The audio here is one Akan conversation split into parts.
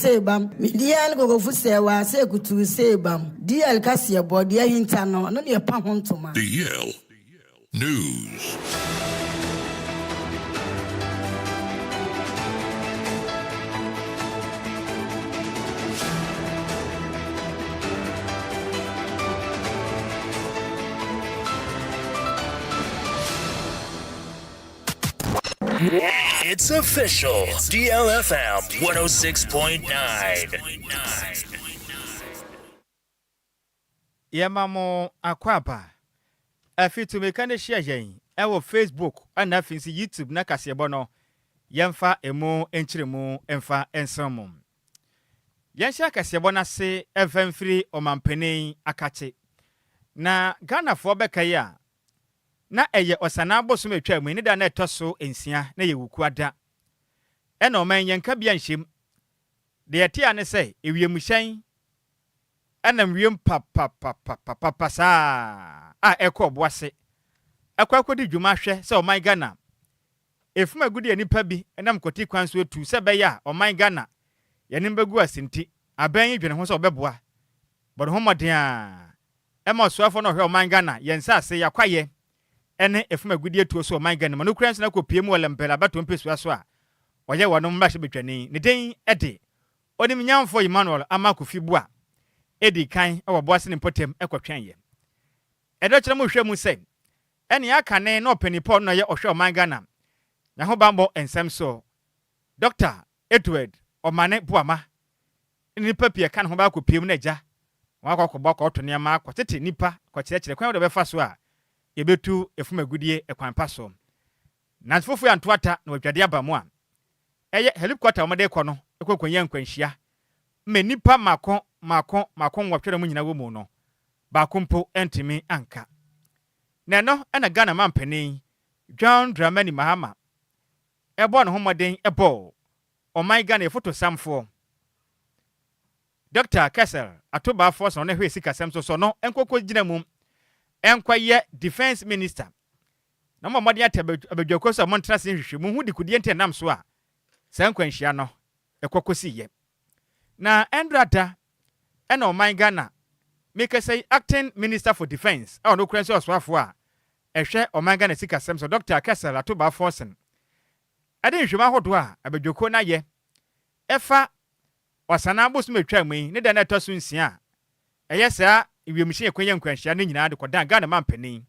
sei bam. Me din ne Kokofu Sɛɛwaa sɛ kutuu sei bam. DL kaseɛbɔ, deɛ ahinta no, ɛno ne ɛpa ho ntoma. DL News. It's official. DLFM 106.9. Yɛma mo akwaaba. Afi tumika no hyia yɛn ɛwɔ Facebook ɛna afei nso YouTube na kaseɛbɔ no yɛmfa emu nkyerɛmu mfa nsɛm mu. Yɛnhyɛ kaseɛbɔ no ase ɛmfa mfiri ɔmampanin akakye. Na Ghanafoɔ bɛka yi a na ɛyɛ Ɔsanaa bosom a etwaa mu yi ne da na ɛtɔ so nsia na ɛyɛ Wukuada. Ɛna ɔman yɛn kabea nhyɛm. Deɛ ɛte a ne sɛ ewiemhyɛn ɛnam wiem papapapapapa saa a ɛkɔ ɔbo ase ɛkɔ akɔdi dwuma ahwɛ sɛ ɔman Ghana efum agudi a nnipa bi nam kwati kwan so atu sɛ ɛbɛyɛ a ɔman Ghana yɛn bɛgu ase nti abɛn yi dwene ho sɛ ɔbɛboa bɔ ne ho mmɔden a ɛma ɔsoafoɔ no ɔhwɛ ɔman Ghana yɛn nsase, yɛn ne ɛfam agudeɛ tuo so ɔman Ghana mu. No kura nso na kɔpue mu wɔ Lempel abatoɔ mpesua so a ɔyɛ wɔnom mmarahyɛbadwani. Ne din de Onimnyamfoɔ Emmanuel Armah Kofi Buah dii kan wɔ Boase ne mpɔtam kɔtwɛneeɛ. Ɛdɔ kyerɛ mu hwɛ mu sɛ ɛnea aka ne na ɔpanin pa ɔno na ɔyɛ ɔhwɛ ɔman Ghana n'ahobanbɔ nsɛm soɔ Dɔkta Edward Omane Boamah ne nnipa pii a ɛka ne ho bɛakɔpue mu na agya wɔn akɔ akɔbɔ akɔto nneɛma akɔtete nnipa kɔkyerɛkyerɛ kwan a wɔbɛfa so a yɛbɛtu fam agudeɛ kwan pa so. Nanso foforɔ anto ata na wɔadwade aba mu a ɛyɛ helicopter a wɔde rekɔ no kɔ kɔnya nkwanhyia ma nnipa mmaako mmaako mmaako 8 na wɔn nyinaa wɔ mu no baako mpo antumi anka. Na ɛno na Ghana mampanin John Dramani Mahama bɔɔ ne ho mmɔden bɔɔ ɔman Ghana fotosamfoɔ Dɔkta Cassiel Ato Baffour sɛ ɔno hwɛ sikasɛm so sɛ ɔno nkɔkɔgyina mu nkɔyɛ Defence Minister na ɔmmɔ mmɔden ate abadwakuo sɛ wɔntena ase nhwehwɛ mu hu dekodeɛ nti ɛnam so a saa nkwanhyia no ɛkɔ kɔsiiɛ. Na ɛndra da ɛna ɔman Ghana mekasa yi Acting Minister for Defence a ɔno kura nso ɔsoafoɔ a ɛhwɛ ɔman Ghana sikasɛm so Dɔkta Cassiel Ato Baffour ɛde nhwehwɛmu ahodoɔ a abadwakuo no ayɛ ɛfa Ɔsanaa bosom a etwaa mu yi ne da no a ɛtɔ so nsia a ɛyɛ saa wiemhyɛn akwannya nkwanhyia no nyinaa de kɔdan Ghana manpanin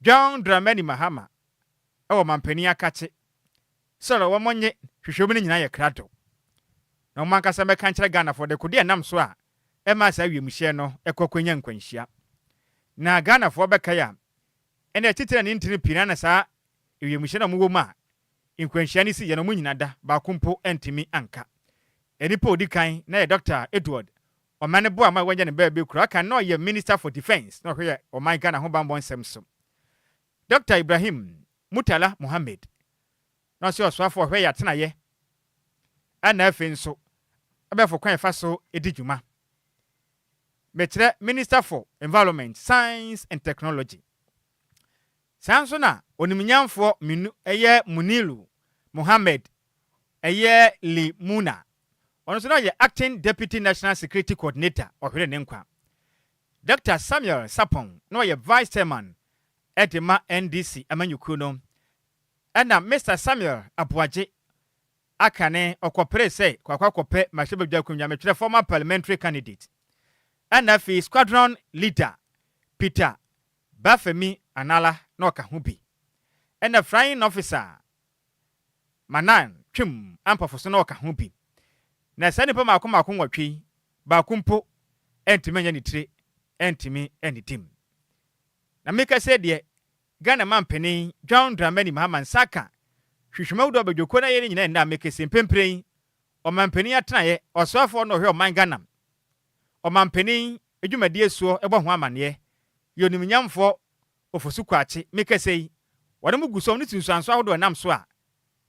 John Dramani Mahama wɔ manpanin akakye sɛ wɔn nye hwehwɛmu no nyinaa yɛ krado na wɔn ankasa mmɛka nkyerɛ Ghanafoɔ dekode a ɛnam so a ɛmaa saa wiemhyɛn no kɔ akwannya nkwanhyia. Na Ghanafoɔ bɛkae a ɛne atitire ne ntini pii na saa wiemhyɛn a wɔwɔ mu a nkwanhyia no siiɛ no wɔn nyinaa da baako mpo antumi anka. Nipa a odi kan na yɛ Dɔkta Edward Omane Boamah a wanya ne baabi kura kan na ɔyɛ Minister for Defence na ɔhwɛ yɛ ɔman Ghana ho banbɔ nsɛm so. Dɔkta Ibrahim Murtala Mohammed na ɔsɛ ɔsoafo ɔhwɛ yɛ atenayɛ ɛna afei nso abɛɛfo kwan ɛfa so di dwuma. Mekyerɛ Minister for Environment, Science and Technology. Saa nso na onimnyamfoɔ minu ɛyɛ Munilu Mohammed ɛyɛ Lee Muna. Ɔno nso na ɔyɛ Acting Deputy National Security Coordinator, ɔhwere ne nkwa. Dr. Samuel Sarpong na ɔyɛ Vice Chairman de ma NDC amanyɔkuo no. Ɛna Mr. Samuel Aboagye aka ne ɔkɔpere sɛ kwakɔ akɔpɛ mmarahyɛbadwa akonnwa metwerɛ former parliamentary candidate. Ɛna afei Squadron Leader Peter Bafemi Anala na ɔka ho bi. Ɛna Flying Officer Manan Twem Ampafo so na ɔka ho bi. Na saa nnipa mmaako mmaako 8 yi, baako mpo ntumi anya ne tire ntumi annidi mu. Na meka sɛ deɛ Ghana mampanin John Dramani Mahama nsa aka hwehwɛmu ahodoɔ abadwakuo no ayɛ no nyinaa nnɛ a meka sɛ mprempren yi ɔmampanin atenaeɛ ɔsoafoɔ na ɔhwɛ ɔman Ghana ɔmampanin dwumadie soɔ bɔ ho amanneɛ yɛ onimnyamfoɔ Ofosu Kwakye meka sɛ yi wɔn mu gu so ne sunsuanso ahodoɔ ɛnam so a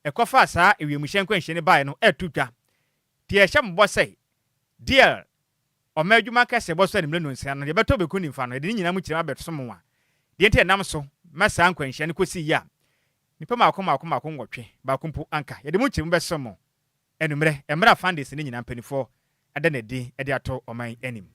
ɛkɔfaa saa ewiemhyɛn nkwanhyia no baeɛ no ɛreto dwa. Deɛ ɛhyɛ mo bɔ sɛ deɛ ɔma adwuma kɛse bɔ so anwummerɛ nnɔnsia no, deɛ ɛbɛtɔ bɛku nimfa no, yɛde ne nyinaa mu kyerɛm abɛsom mo a, deɛ nti ɛnam so ma saa nkwanhyia no kɔsii yie a, nnipa mmaako mmaako mmaako 8, baako mpo anka. Yɛde mu nkyerɛmu bɛsom mo. anwummerɛ mmerɛ a fundings no nyinaa mpanimfoɔ ada no adi de ato ɔman anim.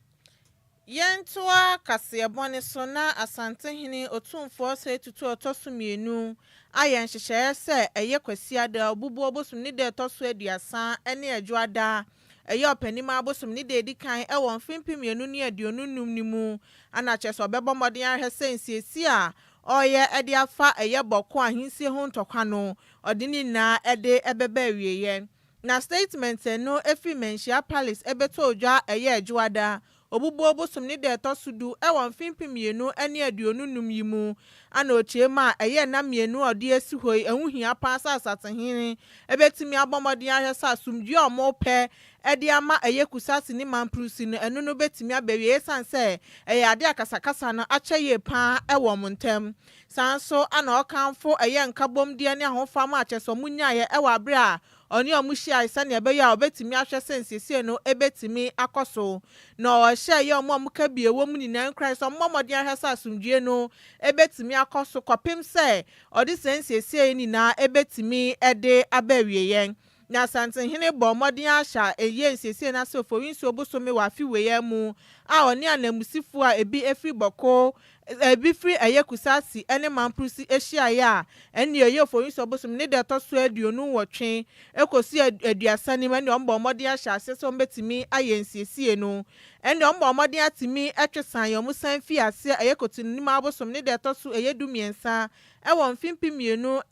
Yɛntoa kaseɛbɔ no so na Asantehene Otumfoɔ Osei Tutu a ɔtɔ so mmienu ayɛ nhyehyɛeɛ sɛ ɛyɛ Kwasiada, Obubuo bosom ne da ɛtɔ so 30 ne Adwoada, ɛyɛ Ɔpɛnim abosom ne da ɛdi kan wɔ mfe 2025 no mu, ana kyerɛ sɛ ɔbɛbɔ mmɔden ahwɛ sɛ nsiesie a ɔreyɛ de afa ɛyɛ Bawku ahensie ho ntɔkwa no, ɔde ne nyinaa de ɛbɛba awieeɛ. Na statement no efiri Manhyia Palace ɛbɛtɔ odwa ɛyɛ Adwoada, Obubuo bosom ne da ɛtɔ so 10 ɛwɔ mfe 2025 yi mu, ana okyerɛ mu a ɛyɛ nna 2 a ɔde asi hɔ yi, ɛho hia paa sɛ Asantehene ɛbɛtumi abɔ mmɔden ahwɛ sɛ asomdwie a wɔpɛ ɛde ama ɛyɛ Kusasi ne Mamprusi no, ɛno no bɛtumi aba awie, ɛsiane sɛ ɛyɛ ade a kasakasa no akyɛ yie paa ɛwɔ wɔn ntam. Saa nso ana ɔkamfo ɛyɛ nkabomdeɛ ne ahofama a kyerɛ sɛ ɔmo nyaeɛ ɛwɔ abere a ɔne ɔmo hyiae sɛnea ɛbɛyɛ a ɔbɛtumi ahwɛ sɛ nsiesie no ɛbɛtumi akɔ so, na ɔhyɛ ɛyɛ ɔmo a ɔmo ka bie wɔ mu nyinaa nkran sɛ ɔmo mmɔden ahwɛ sɛ asomdwie no ɛbɛtumi akɔ so kɔpem sɛ ɔde sɛ nsiesie yi nyinaa ɛbɛtumi ɛde aba awieeɛ. Na Asantehene bɔ mmɔden ahyɛ ɛyɛ nsiesie no ase Ofori Nsuo bosome wɔ afe wei mu a ɔne ananmusifoɔ a ebi efiri Bawku, ebi firi ɛyɛ Kusasi ɛne Mamprusi ahyiaeɛ a ɛne ɛyɛ Ofori Nsuo bosom ne da ɛtɔ so 28 ekosi 30 nim, ɛne ɔmo bɔ mmɔden ahyɛ ase sɛ ɔmo bɛtumi ayɛ nsiesie no. Ɛne ɔmo bɔ mmɔden atumi ɛtwe san yɛn, ɔmo san fi ase ɛyɛ Kotonim abosom ne da ɛtɔ so ɛyɛ 13 ɛwɔ mfe 2025,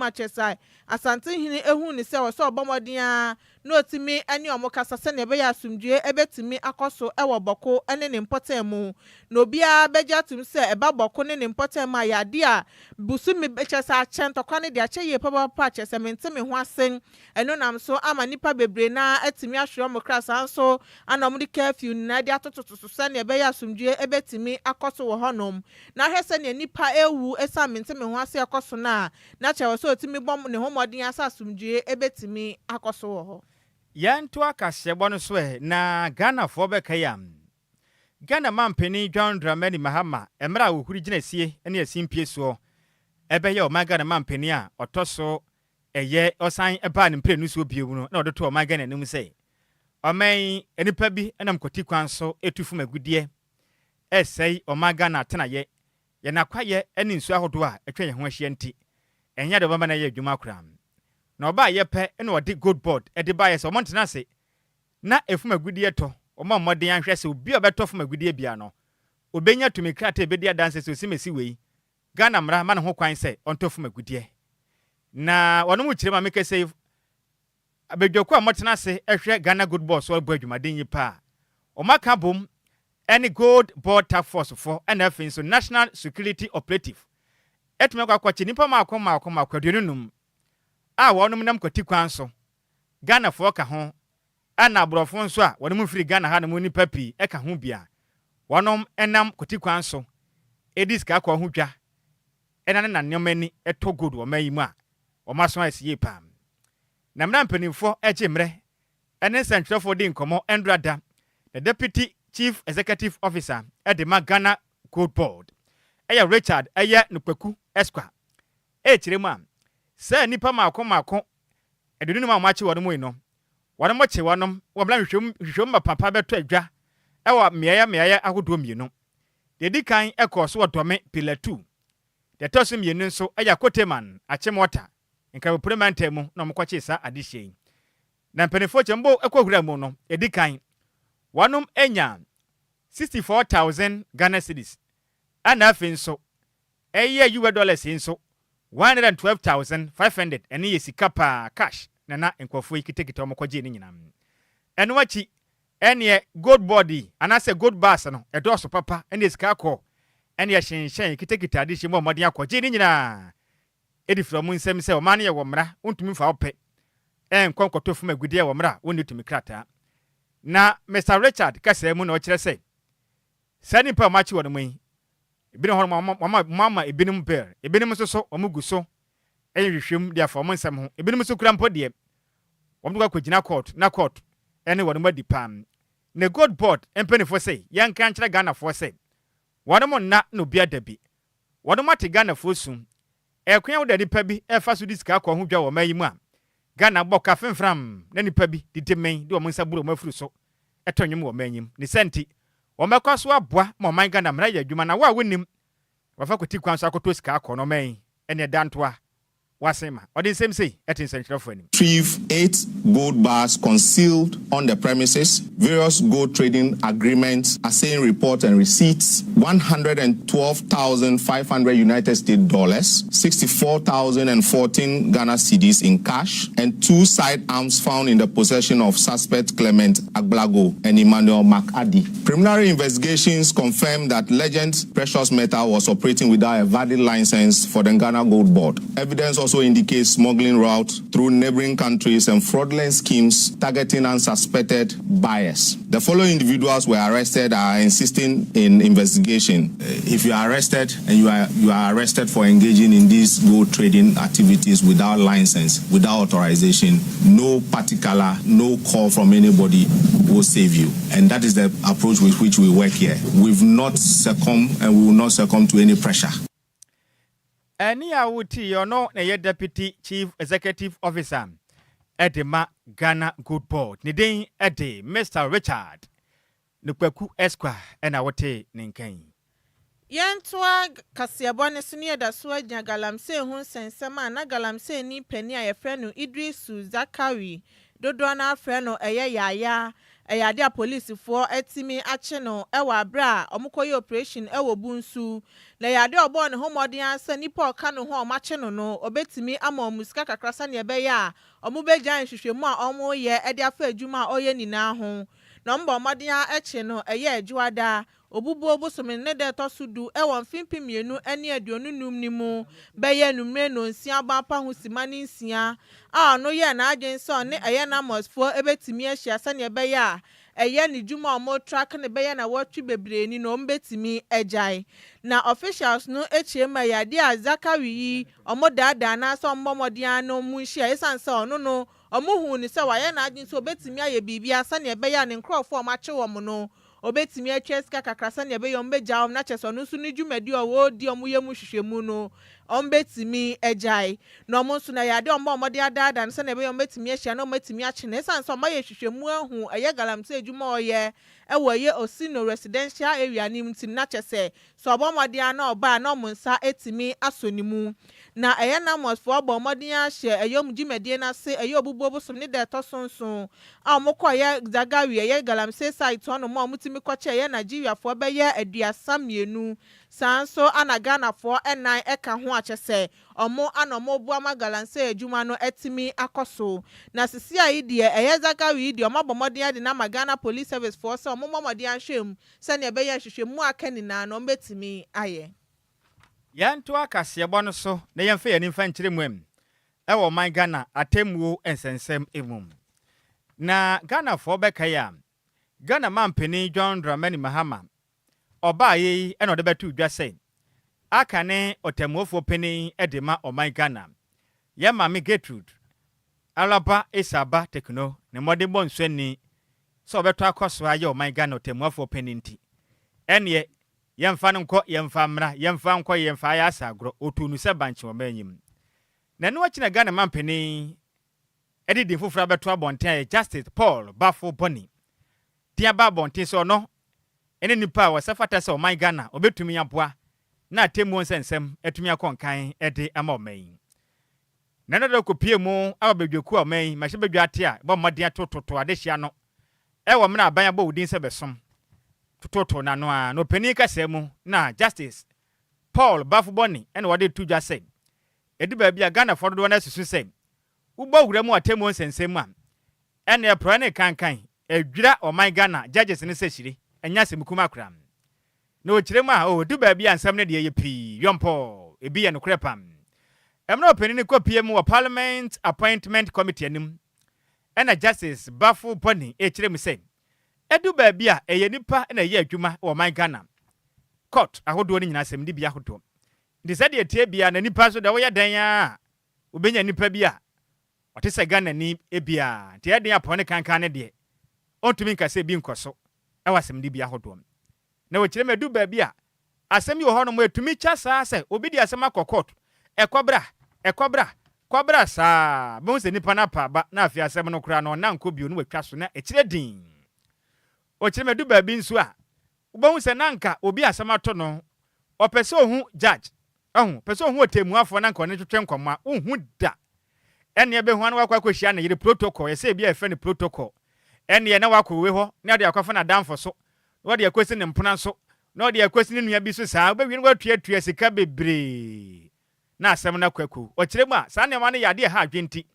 akyɛ sɛ Asantehene ehu ne sɛ wɔsɛ ɔbɔ mmɔden a na otumi ɛne ɔmo kasa sɛnea ɛbɛyɛ asomdwie ɛbɛtumi akɔ so ɛwɔ Bawku ɛne ne mpɔtam mu, na obiara bɛgye atum sɛ ɛba Bawku ne ne mpɔtam mu a yɛade a busumi kyɛ sɛ akyɛ ntɔkwa no de akyɛ yie papaapa, kyɛ sɛ mente me ho ase. Ɛno nam so ama nipa bebree na atumi ahwere ɔmo kra. Saa nso ana ɔmo de curfew nyinaa de atototo so sɛnea ɛbɛyɛ asomdwie ɛbɛtumi akɔ so wɔ hɔnom. Na ahwɛ sɛnea nipa ewu ɛsan mente me ho ase ɛkɔ so no a, na kyerɛ sɛ otumi bɔ ne ho mmɔden asa asomdwie ɛbɛtumi akɔ so wɔ hɔ. Yɛnto akaseɛbɔ no so ɛ na Ghanafoɔ bɛka yi a Ghana mampanin John Dramani Mahama, mmerɛ a wɔhuri gyina sie ne asimpie soɔ ɛbɛyɛ ɔman Ghana mampanin a ɔtɔ so ɛyɛ ɔsan ɛbaa ne mprenu soɔ bio no, na ɔde to ɔman Ghana anim sɛ ɔman yi nipa bi nam kwati kwan so etu fam agudeɛ ɛsɛe ɔman Ghana atenayɛ, yɛn akwayɛ ne nsuo ahodoɔ a atwa yɛn ho ahyia, nti ɛnyɛ de ɔbɛma no yɛ adwuma koraa. Na ɔbaa yɛ pɛ na ɔde Gold Board ɛde baayɛ sɛ ɔmo ntena ase na efum agudeɛ tɔ, ɔmo mmɔden ahwɛ sɛ obi a ɔbɛtɔ fam agudeɛ bia no obenya tumi krataa ebedi adanse sɛ osimesi wei Ghana mmara ma ne ho kwan sɛ ɔntɔ fam agudeɛ. Na wɔn mu kyerɛ ma meka sɛ abadwako a wɔtena ase hwɛ Ghana Gold Board so bɔ adwumaden yi paa, wɔn aka bom ɛne Gold Board Task Force fo, ɛna afei nso National Security Operative ɛtumi akɔ akɔkye nipa maako maako maako 25 a wɔnom nam kwati kwan so. Ghanafoɔ ka ho, ɛna aborɔfo nso a wɔn mu firi Ghana ha nom nipa pii ɛka ho bia wɔnom ɛnam kwati kwan so ɛdi sika kɔ ho dwa, ɛna ne na nneɛma ani ɛtɔ gold wɔ ɔman yi mu a wɔn aso ayɛ yie paa. Na mmerɛ mpanimfoɔ ɛgye mmerɛ ɛne nsɛntwerɛfoɔ di nkɔmmɔ ɛndora da, the Deputy Chief Executive Officer ɛde ma Ghana Gold Board, ɛyɛ Richard ɛyɛ Nukpaku Esquire, ɛkyerɛ mu a sɛ nipa maako maako 25 a wɔakye wɔn mu yi no, wɔn mo kye wɔn wɔ mmerɛ nhwehwɛmu ma papa bɛtɔ adwa ɛwɔ mmeaeɛ mmeaeɛ ahodoɔ mmienu. Deɛ di kan ɛkɔɔ so wɔ Dome Pillar 2, deɛ ɛtɔ so mmienu nso ɛyɛ Akoteman Achimota Nkramopono mantam mu na wɔkɔkyee saa adehyɛ yi. Na mpanimfoɔ kyɛ mbɔ ɛkɔ wura mu no, ɛdi kan wɔnom anya 64,000 Ghana cedis, ɛna afei nso ɛyɛ US dollars yi nso 112,500. Ɛne yɛ sika paa, cash, na na nkurɔfoɔ yi kitakita wɔn kɔgye ne nyinaa. Ɛno akyi ɛneɛ gold board yi anaasɛ gold bars no ɛdɔɔso papa, ɛne sika kɔ ɛne ɛhyɛnhyɛn kitakita ade hyɛ mu a wɔde akɔgye ne nyinaa ɛdi fira mu nsɛm sɛ ɔman no yɛ wɔ mmara, wontumi mfa wo pɛ ɛnkɔ nkɔtɔ fam agudeɛ wɔ mmara a wonni tumi krataa. Na Mr Richard kasa mu na ɔkyerɛ sɛ saa nipa a wɔakye wɔn mu yi, ebinom hɔ nom wɔn ama ebinom bail, ebinom nso so wɔn gu so ɛyɛ nhwehwɛmu de afa wɔn nsɛm ho, ebinom nso kura mpo deɛ wɔn de kɔ akɔgyina court na court ɛne wɔn adi pam. Na Gold Board mpanimfoɔ sɛ yɛnka nkyerɛ Ghanafoɔ sɛ wɔn mo nna na obi ada bi, wɔn mo ate Ghanafoɔ sum ɛkwan a wɔde nipa bi ɛfa so di sika akɔ ho dwa wɔ ɔman yi mu a. Ghana bɔ ka femfram na nnipa bi didi men de wɔn nsa buru wɔn afuru so to nnwom wɔ ɔman yi mu. Ne saa nti, wɔbɛkɔ so aboa ma ɔman Ghana mmara ayɛ adwuma na wo a wonnim wɔfa kwati kwan so akɔtɔ sika akɔ no ɔman yi ɛne ɛda ntoa Wasen ma ɔde nsɛm sei te nsɛnkyerɛwfo anim. Retrieve eight gold bars concealed on the premises, various gold trading agreements, assaying report and receipts, 112,500 United States dollars, 64,014 Ghana cedis in cash, and two sidearms found in the possession of suspect Clement Agblagor and Emmanuel McAddy. Preliminary investigations confirmed that Legend Precious Metal was operating without a valid license for the Ghana Gold Board. Evidence also indicates smuggling route through neighboring countries and fraudulent schemes targeting unsuspected buyers. The following individuals were arrested are insisting in investigation. If you are arrested and you are arrested for engaging in these gold trading activities without license, without authorization, no particular, no call from anybody will save you. And that is the approach with which we work here. We've not succumbed and we will not succumb to any pressure. Ɛne a wotii ɔno na ɛyɛ Deputy Chief Executive Officer ɛde ma Ghana Gold Board, ne din ɛde Mr Richard Nukpaku Esquire, ɛna wote ne nkan. Yɛntoa kaseɛbɔ no so ne yɛda so agyina galamsey ho nsɛnsɛm a na galamsey ni panin a yɛfrɛ no Idrisu Zakari, dodoɔ no afrɛ no ɛyɛ Yaaya. Ɛyɛ ade a polisifoɔ atumi akye no ɛwɔ abere a wɔkɔyɛ operation ɛwɔ Bunsu, na ɛyɛ ade a ɔbɔɔ ne ho mmɔden asɛ nipa a ɔka ne ho a ɔmakye no, ɔbɛtumi ama wɔn sika kakra sɛnea ɛbɛyɛ a wɔn bɛgya nhwehwɛmu a wɔreyɛ ɛde afa adwuma a ɔreyɛ nyinaa ho. Na wɔn bɔ mmɔden akye no ɛyɛ Adwoada Obubuo bosome ne da ɛtɔ so 10 ɛwɔ mfe 2025 ne mu bɛyɛ anwummerɛ 7 abɔ apa ho sima ne 6 a ɔno yɛɛ n'adwene sɛ ɔne ɛyɛ NAIMOSfoɔ ɛbɛtumi ahyia sɛnea ɛbɛyɛ a ɛyɛ ne dwuma a wɔn track ne bɛyɛ na wɔtwe bebree ni na wɔn bɛtumi agyae. Na officials no akyerɛ mu ɛyɛ adeɛ a Zakari yi wɔn daadaa anaasɛ wɔn bɔ mmɔden ano mu nhyia, esiane sɛ ɔno no wɔn hu ne sɛ wayɛ n'adwene sɛ obɛtumi ayɛ biribi sɛnea ɛbɛyɛ a ne nkurɔfoɔ a wɔakye wɔn no obetumi atwa sika kakra sɛnea ɛbɛyɛ wɔn bɛgya wɔn, na kyerɛ sɛ ɔno nso ne dwumadi a ɔwɔ wɔn yɛ mu hwehwɛmu no wɔn bɛtumi agyae. Na wɔn nso na yɛ adeɛ wɔn a wɔde adaadaa no sɛnea ɛbɛyɛ wɔn bɛtumi ahyia na wɔn bɛtumi akye no, esiane sɛ wɔn ayɛ hwehwɛmu ahu ɛyɛ galamsey adwuma a ɔyɛ ɛwɔ ɛyɛ Osino Residential Area ne mu nti, na kyerɛ sɛ ɔbɔ mmɔden a na ɔbaa na wɔn nsa etumi asɔ ne mu. Na ɛyɛ NAIMOSfoɔ bɔ mmɔden ahyɛ ɛyɛ wɔn dwumadie n'ase ɛyɛ Obubuo bosom ne da ɛtɔ so 7 a wɔn kɔ ɛyɛ Zagari ɛyɛ galamsey site hɔnom a wɔn tumi kɔkyɛ ɛyɛ Nigeriafoɔ bɛyɛ 32, saa nso ana Ghanafoɔ 4 ɛka ho, akyɛ sɛ ɔmo ana ɔmo boa ma galamsey adwuma no ɛtumi akɔ so. Na sisi a yi deɛ ɛyɛ Zagari yi deɛ, ɔmo abɔ mmɔden ade na ama Ghana Police Service foɔ sɛ ɔmo mmɔ mmɔden ahwɛ mu sɛnea ɛbɛyɛ nhwehwɛmu aka nyinaa no ɔmo bɛtumi ayɛ. Yɛnto akaseɛbɔ no so na yɛmfa yɛn nimfa nkyerɛ mu am ɛwɔ ɔman Ghana atemmuo nsɛnsɛm mu. Na Ghanafoɔ bɛkae a, Ghana mampanin John Dramani Mahama ɔbaa yi ɛna ɔde bɛto dwa sɛ aka ne ɔtɛmmuofoɔ panin de ma ɔman Ghana, yɛ Maame Gertrude Araba Esaaba Torkornoo, ne mmɔden bɔ nsuani sɛ ɔbɛtɔ akɔ so ayɛ ɔman Ghana ɔtɛmmuafoɔ panin, nti ɛneɛ yɛmfa no nkɔ, yɛmfa mmra, yɛmfa nkɔ, yɛmfa ayɛ asa agorɔ. Ɔtu no sɛ bankye ɔman anyim. Na ɛno akyi na Ghana mampanin ɛde din foforɔ abɛto abɔnten a yɛ Justice Paul Baffoe Bonnie din aba abɔnten sɛ ɔno ɛne nipa a wɔsɛ fata sɛ ɔman Ghana ɔbɛtumi aboa na atemmuo nsɛnsɛm atumi akɔ nkan ɛde ama ɔman yi. Na ɛno de kɔpie mu aba badwakuo a ɔman yi mahyɛ badwa ate a bɔ mmɔden atototo adehyia no ɛwɔ mmerɛ aban abɔ wo din sɛ bɛsom tototo n'ano a na ɔpanin kasa mu na Justice Paul Baffoe Bonnie ɛna wɔde to dwa sɛ ɛdu baabi a Ghanafoɔ dodoɔ no asusu sɛ wobɔ wura mu atemmuo nsɛnsɛm mu a ɛna ɛporɔ ne kankan adwira ɔman Ghana judges ne sɛ hyire ɛnyɛ asɛm kum akora. Na ɔkyerɛ mu a ɔdu baabi a nsɛm no deɛ yɛ pii yɔmpɔ ebi yɛ nokorɛ pam. Ɛmmerɛ ɔpanin no kɔpie mu wɔ Parliament Appointment Committee anim ɛna Justice Baffoe Bonnie ɛkyerɛ mu sɛ ɛdu baabi a ɛyɛ nipa na ɛyɛ adwuma wɔ ɔman Ghana court ahodoɔ no nyinaa, asɛm bi ahodoɔ nti sɛdeɛ tie bia na nipa nso deɛ wɔyɛ dan a wobɛnya nipa bi a ɔte sɛ Ghana ni ebia nti ɛden apɔn ne kankan ne deɛ ɔntumi nkasa bi nkɔ so ɛwɔ asɛm bi ahodoɔ. Na wɔkyerɛ mu ɛdu baabi a asɛm bi wɔ hɔnom ɛtumi kya saa sɛ obi de asɛm akɔ court, ɛkɔbra ɛkɔbra. Kɔbra saa, bɛhu sɛ nipa no apa aba na afei asɛm no koraa no ɔnna nkɔ bio na watwa so na akyire dinn. Ɔkyerɛ mu ɛdu baabi nso a, wobɛhu sɛ na anka obi asɛm ato no, ɔpɛ sɛ ɔhu judge, ɔhu, pɛ sɛ ɔhu ɔtɛmmuafoɔ na anka ɔne no twetwe nkɔmmɔ a, wonhu da. Ɛnneɛ bɛhu ara na wakɔ akɔhyia ne yere protocol, yɛsɛ ebi a yɛfrɛ no protocol. Ɛnneɛ na wakɔ wei hɔ na ɔde akɔfa n'adamfo so, na ɔde akɔsi ne mpena so, na ɔde akɔsi ne nua bi so saa, wobɛwie no watuatua sika bebree na asɛm no akɔ akuo. Ɔkyerɛ mu a, saa nneɛma no yɛ adeɛ a ɛha adwene nti,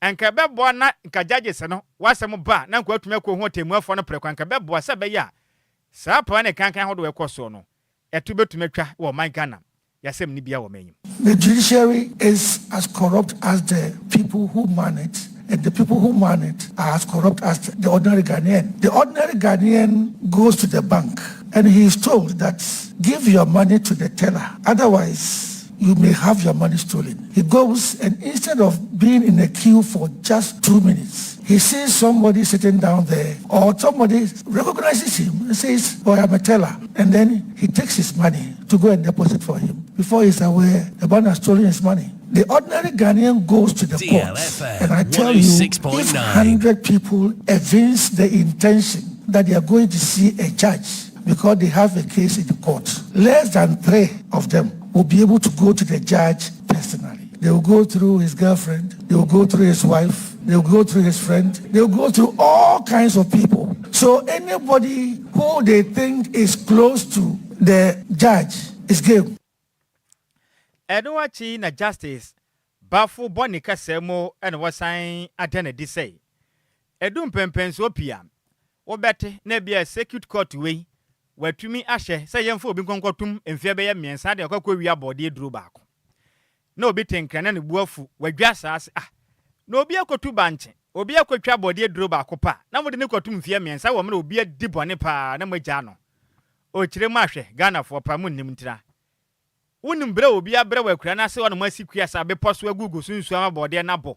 nka ɛbɛboa na nka judges no w'asɛm ba a na nka watumi akɔhu ɔtɛmmuafoɔ no prɛko a, nka ɛbɛboa sɛ ɛbɛyɛ a saa paa ne kankan ahodoɔ a ɛkɔ soɔ no, ɛto bɛtumi atwa wɔ ɔman Ghana yɛasɛm no biara wɔ m'anim. The judiciary is as corrupt as the people who man it, and the people who man it are as corrupt as the ordinary Ghanaian. The ordinary Ghanaian goes to the bank and he is told that give your money to the teller, otherwise you may have your money stolen. He goes and instead of being in a queue for just 2 minutes, he sees somebody sitting down there or somebody recognizes him and says, oh, I'm a teller. And then he takes his money to go and deposit for him. Before he's aware, the man has stolen his money. The ordinary Ghanaian goes to the court, and I tell you, if 100 people evince the intention that they are going to see a judge because they have a case in the court, less than 3 of them will be able to go to the judge personally. They will go through his girlfriend, they will go through his wife, they will go through his friend, they will go through all kinds of people. So anybody who they think is close to the judge is game. Ɛno akyi na Justice Baffoe bɔ ne kasa mu na wɔsan ada no adi sɛ ɛdu mpɛnpɛnsoɔ pii a, wobɛte na ebia circuit court wei watumi ahyɛ sɛ yɛmfa obi nkɔnkɔtom mfeɛ bɛyɛ mmiɛnsa de akɔ akɔwia bɔɔdeɛ duro baako. Na obi te nkran na ne bo afu, wadwa saa se ah, na obi akɔtu bankye, obi akɔtwa bɔɔdeɛ duro baako pa na mode no kɔtom mfeɛ mmiɛnsa wɔ mmerɛ obi adi bɔne paa na moagyaa no. Ɔkyerɛ mu ahwɛ, Ghanafoɔ paa monnim ntira. Wonim berɛ a obi abrɛ wɔ akura no ase hɔ nom asi kua saa bepɔ so agugu so nsuo ama bɔɔdeɛ no abɔ.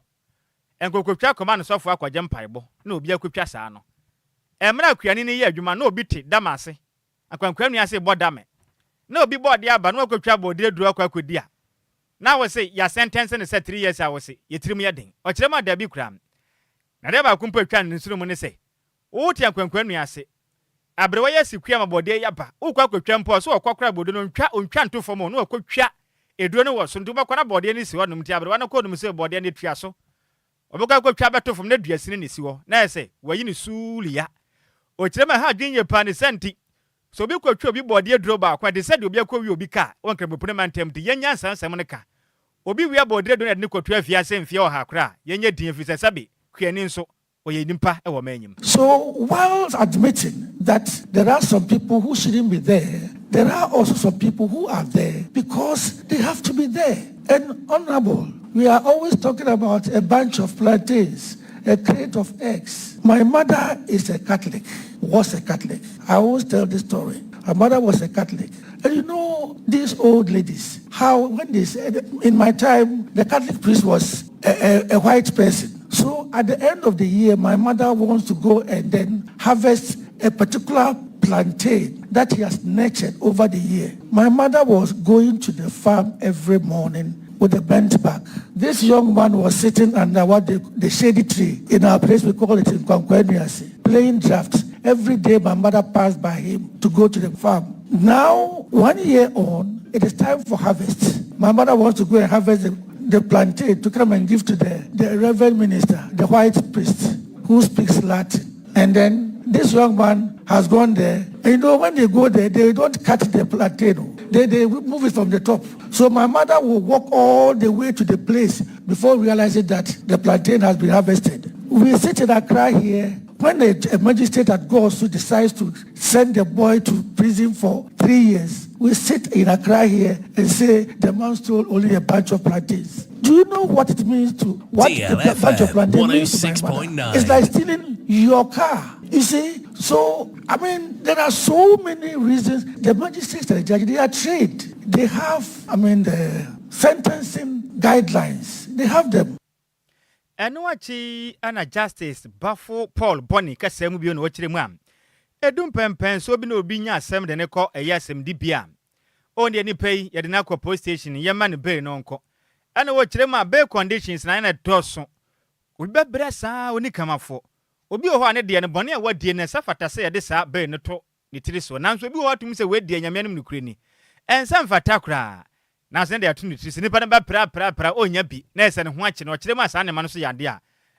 Nkokotwa kɔma no sɔfoɔ akɔgye mpaebɔ na obi akotwa saa no. Mmerɛ a kuani no yɛ adwuma na obi te dam ase, akwankwa nua ase rebɔ dame, na obi bɔɔdeɛ aba na wakotwa bɔɔdeɛ duro akɔ akɔdi a, na wose yɛasɛntɛnse no sɛ 3 years a wose yɛ tirim yɛ den. Ɔkyerɛ mu a dabi koraa. Na adeɛ baako mpo a ɛtwa ne nsono mu ne sɛ, Wote akwankwa nnua ase. Aberewa yi asi kua ma bɔdeɛ yi aba. Wokɔ akɔtwa mpo a, ɔse ɔkɔ koraa bɔdeɛ no ɔntwa, ɔntwa nto fam o, na wakɔtwa eduro no wɔ soro. Nti wobɛkɔ na bɔdeɛ no si hɔ nom. Nti aberewa no kɔ nom sɛ bɔdeɛ no atua so. Ɔbɛkɔ akɔtwa abɛto fam na dua sini na esi hɔ. Na ayɛ sɛ wayi ne suuliya. Ɔkyerɛ mu a ɛha adwene yie paa ne saa nti, sɛ obi kɔtwa obi bɔdeɛ duro baako a, ɛte sɛ deɛ obi akɔwia obi kaa wɔ Nkramopono mantam nti yɛnyɛ nsaa nsɛm no ka. Obi wia bɔdeɛ duro na yɛde no kɔto afiase mfeɛ ɔha koraa a, yɛnyɛ din ɛfiri sɛ sɛbe kuani nso ɔyɛ nyimpa wɔ m'enyim. So whilst admitting that there are some people who shouldn't be there, there are also some people who are there because they have to be there. And Honorable, we are always talking about a bunch of plantains, a crate of eggs. My mother is a Catholic, was a Catholic. I always tell this story. My mother was a Catholic. And you know these old ladies, how when they said, in my time, the Catholic priest was a white person. So at the end of the year, my mother wants to go and then harvest a particular plantain that he has nurtured over the year. My mother was going to the farm every morning with a bent back. This young man was sitting under what the shady tree. In our place, we call it in Kwankwanuase, playing drafts. Every day, my mother passed by him to go to the farm. Now, 1 year on, it is time for harvest. My mother wants to go and harvest the plantain to come and give to the reverend minister, the white priest, who speaks Latin. And then this young man has gone there. And when they go there, they don't cut the plantain. They move it from the top. So my mother will walk all the way to the place before realizing that the plantain has been harvested. We sit in Accra here. When a magistrate at Goaso decides to send the boy to prison for 3 years, we sit in Accra here and say the man stole only a bunch of plantains. Do you know what it means to, what the bunch of plantains means to my mother? 106.9. It's like stealing your car. There are so many reasons. The magistrates and the judge, they are trained. They have the sentencing guidelines. They have them. Ɛno akyi ana Justice Baffoe Paul Bonney kasa mu bio na wɔkyerɛ mu a, edu mpɛmpɛnsoɔ bi na obi nya asɛm de ne kɔ ɛyɛ asɛmdibea a, ɔn deɛ nipa yi yɛde no akɔ police station, yɛma no bail no nkɔ. Ɛna wɔkyerɛ mu a bail conditions na ɛna ɛdɔɔso. Obi bɛbrɛ saa ɔni kamafo. Obi wɔ hɔ a ne deɛ no bɔne a wadie no ɛsɛ fata sɛ yɛde saa bail no to ne tiri so. Nanso obi wɔ hɔ atum sɛ wei deɛ Nyame anim nokorɛ ni. Ɛnsɛ mfata koraa. Nanso ne deɛ ato ne tiri so. Nipa no bɛpra pra pra ɔnnya bi na ɛsɛ ne ho akyi no ɔkyerɛ mu a saa nneɛma no so yɛ adeɛ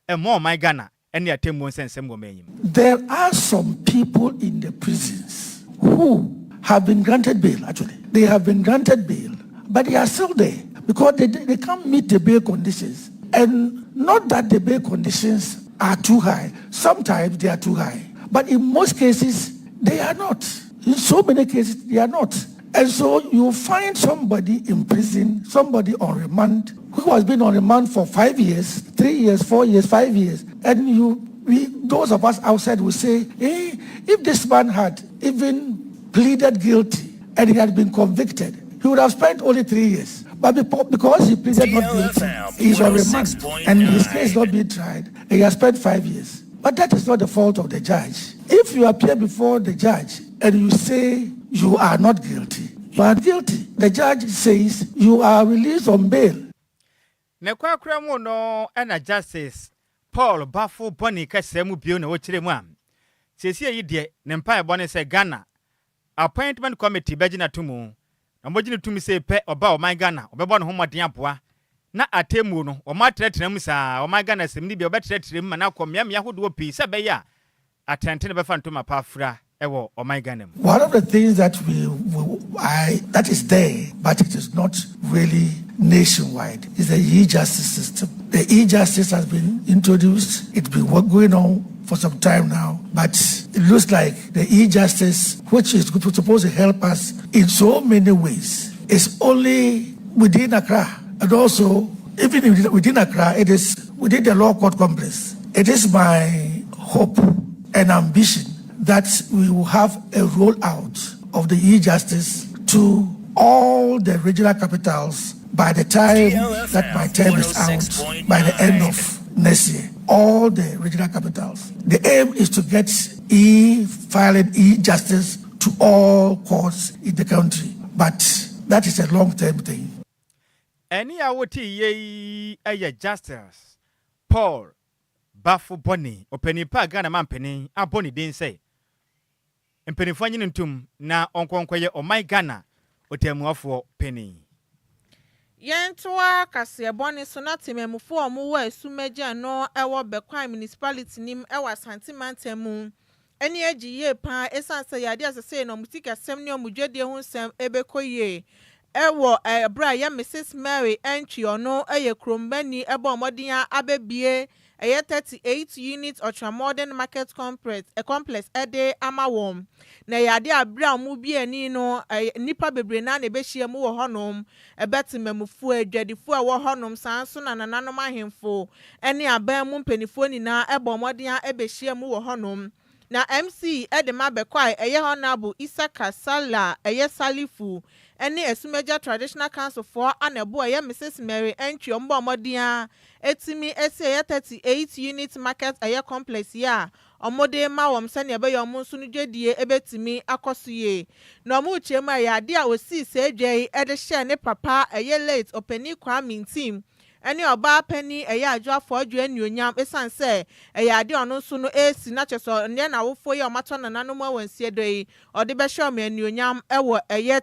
a ɛmmɔ ɔman Ghana ɛne atemmuo nsɛnsɛm wɔ man yi mu. There are some people in the prisons who have been granted bail, actually. They have been granted bail, but they are still there because they can't meet the bail conditions. And not that the bail conditions are too high. Sometimes they are too high. But in most cases, they are not. In so many cases, they are not. And so you find somebody in prison, somebody on remand, who has been on remand for 5 years, 3 years, 4 years, 5 years. And those of us outside will say, "Hey, if this man had even pleaded guilty and he had been convicted, he would have spent only 3 years." But because he pleaded not guilty, he is on remand and his case is not being tried, and he has spent 5 years. But that is not the fault of the judge. If you appear before the judge and you say you are not guilty, you are guilty. The judge says you are released on bail. Ne kwakora mu no ɛna Justice Paul Baffoe Bonnie kɛsɛɛ mu bio na wɔkyerɛ mu a seesie yi deɛ ne mpaebɔ ne sɛ Ghana Appointment Committee bɛgyina to mu na wɔgyina tumi sɛ pɛ ɔba ɔman Ghana ɔbɛbɔ ne ho mmɔden aboa na atemmuo no wɔn atrɛtrɛ mu saa ɔman Ghana sɛm no bi ɔbɛtrɛtrɛ mu ma no akɔ mmeammea ahodoɔ pii sɛ ɛbɛyɛ a atɛntene bɛfa ntoma pa afira ɛwɔ ɔman Ghana mu. One of the things that we I, that is there, but it is not really nationwide, is the e-justice system. The e-justice has been introduced. It's been going on for some time now, but it looks like the e-justice, which is supposed to help us in so many ways, is only within Accra. And also, even within Accra, it is within the law court complex. It is my hope and ambition that we will have a rollout of the e-justice to all the regional capitals by the time that my term is out, by the end of next year. All the regional capitals. The aim is to get e-filing, e-justice to all courts in the country. But that is a long-term thing. Ɛne a wote yie yi yɛ Justice Paul Baffoe Bonnie, ɔpanin pa a Ghana ma mpanin abɔ ne din sɛ mpanimfoɔ anyini ntom na ɔnkɔnkɔyɛ ɔman Ghana ɔtɛmmuafoɔ panin. Yɛntoa kaseɛbɔ ne so na temamufoɔ a wɔwɔ Esumagya no wɔ Bekwai Municipality nim wɔ Asante mantam mu ani agye yie paa ɛsiane sɛ yadeɛ a sɛsɛ na ɔmo sikasɛm ne ɔmo dwadie ho nsɛm ɛbɛkɔ yie ɛwɔ ɛberɛ a yɛ Mrs Mary Entry ɔno ɛyɛ kurombani ɛbɔ ɔmɔden abɛbie ɛyɛ 38 unit ultramodern market complex ɛde ama wɔn. Na ɛyɛ adeɛ a abere a wɔn bie ani no ɛyɛ nnipa bebree naa na ɛbɛhyia mu wɔ hɔnom ɛbɛte mmamufoɔ adwadifoɔ a ɛwɔ hɔnom saa nso na nananom ahemfo ɛne aban mu mpanimfoɔ nyinaa ɛbɔ mmɔden ɛbɛhyia mu wɔ hɔnom. Na MC ɛde ma bɛkɔ a ɛyɛ Honourable Isaka Sala ɛyɛ Salifu ɛne Esumagya Traditional Council foɔ ana ɛbo ɛyɛ Mrs Mary Entry ɔmo bɔ ɔmɔden a etimi esi ɛyɛ 38 unit market ɛyɛ complex yi a ɔmo de ma wɔn sɛnea ɛbɛyɛ ɔmo nso no dwadie ebetumi akɔ so yie. Na ɔmo kyerɛ mu a ɛyɛ adeɛ a osii saa dwa yi ɛde hyɛ ne papa ɛyɛ late Ɔpanin Kwame Ntim ɛne ɔbaa panin ɛyɛ Adwoafo Adwo anuonyam ɛsiane sɛ ɛyɛ adeɛ ɔno nso no esi na kyerɛ sɛ ɔneɛ n'awofoɔ yi a ɔmatɔ nananom wɔ nsie do yi ɔde bɛhyɛ ɔmo anuonyam ɛwɔ ɛyɛ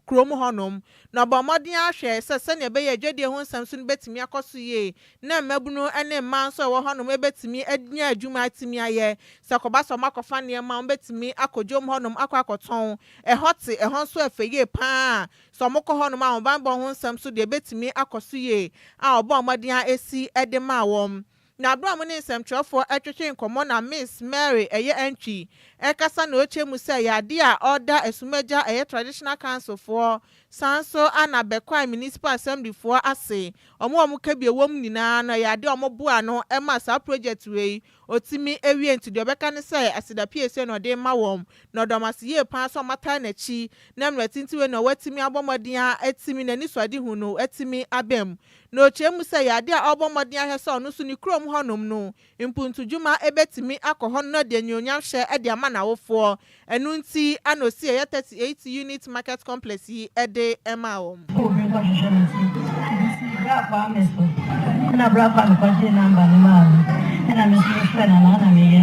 kurom hɔnom. Na ɔbɔ mmɔden ahwɛ sɛ sɛnea ɛbɛyɛ adwadie ho nsɛm so no bɛtumi akɔ so yie na mmabunu ne mmaa nso a ɛwɔ hɔnom bɛtumi anya adwuma atumi ayɛ sɛ kɔba sɛ ɔmo akɔfa nneɛma ɔmo bɛtumi akɔ dwom hɔnom akɔ akɔtɔn ɛhɔ te ɛhɔ nso ɛfɛ yie paa sɛ ɔmo kɔ hɔnom a ɔbanbɔ ho nsɛm so deɛ bɛtumi akɔ so yie a ɔbɔ mmɔden a esi ɛde maa wɔn. Na abere a mo ne nsɛmtwerɛfoɔ ɛtwetwe nkɔmmɔ na Miss Mary ɛyɛ Entry ɛkasa na ɔkyerɛ mu sɛ ɛyɛ adeɛ a ɔda Esumagya ɛyɛ Traditional Council foɔ san so ana Bɛkwae Municipal Assembly foɔ ase ɔmo a ɔmo ka bi ɛwɔ mu nyinaa no ɛyɛ adeɛ a ɔmo boa no ɛma saa project wei otimi ewie. Nti deɛ ɔbɛka ne sɛ aseda pie na ɔde ma wɔn na ɔdɔm ase yie paa so ɔmo ata n'akyi na mmerɛ tenten wei na watumi abɔ mmɔden a atumi n'ani so ade hu no atumi abɛm. Na ɔkyerɛ mu sɛ yɛ adeɛ a ɔbɔ mmɔden ahwɛ sɛ ɔno nso ne kurom hɔnom no mpuntudwuma ebɛtumi akɔ hɔ no de anuonyam hyɛ ɛde ama n'awofoɔ. Ɛno nti ana osi ɛyɛ 38 unit market complex yi ɛde ɛma wɔn. Obi nkɔhwehwɛ me nso bisi berɛ Bra Kwame so ɛna Bra Kwame kɔgyee number no maa me ɛna me nso mefrɛ Nana na meyɛe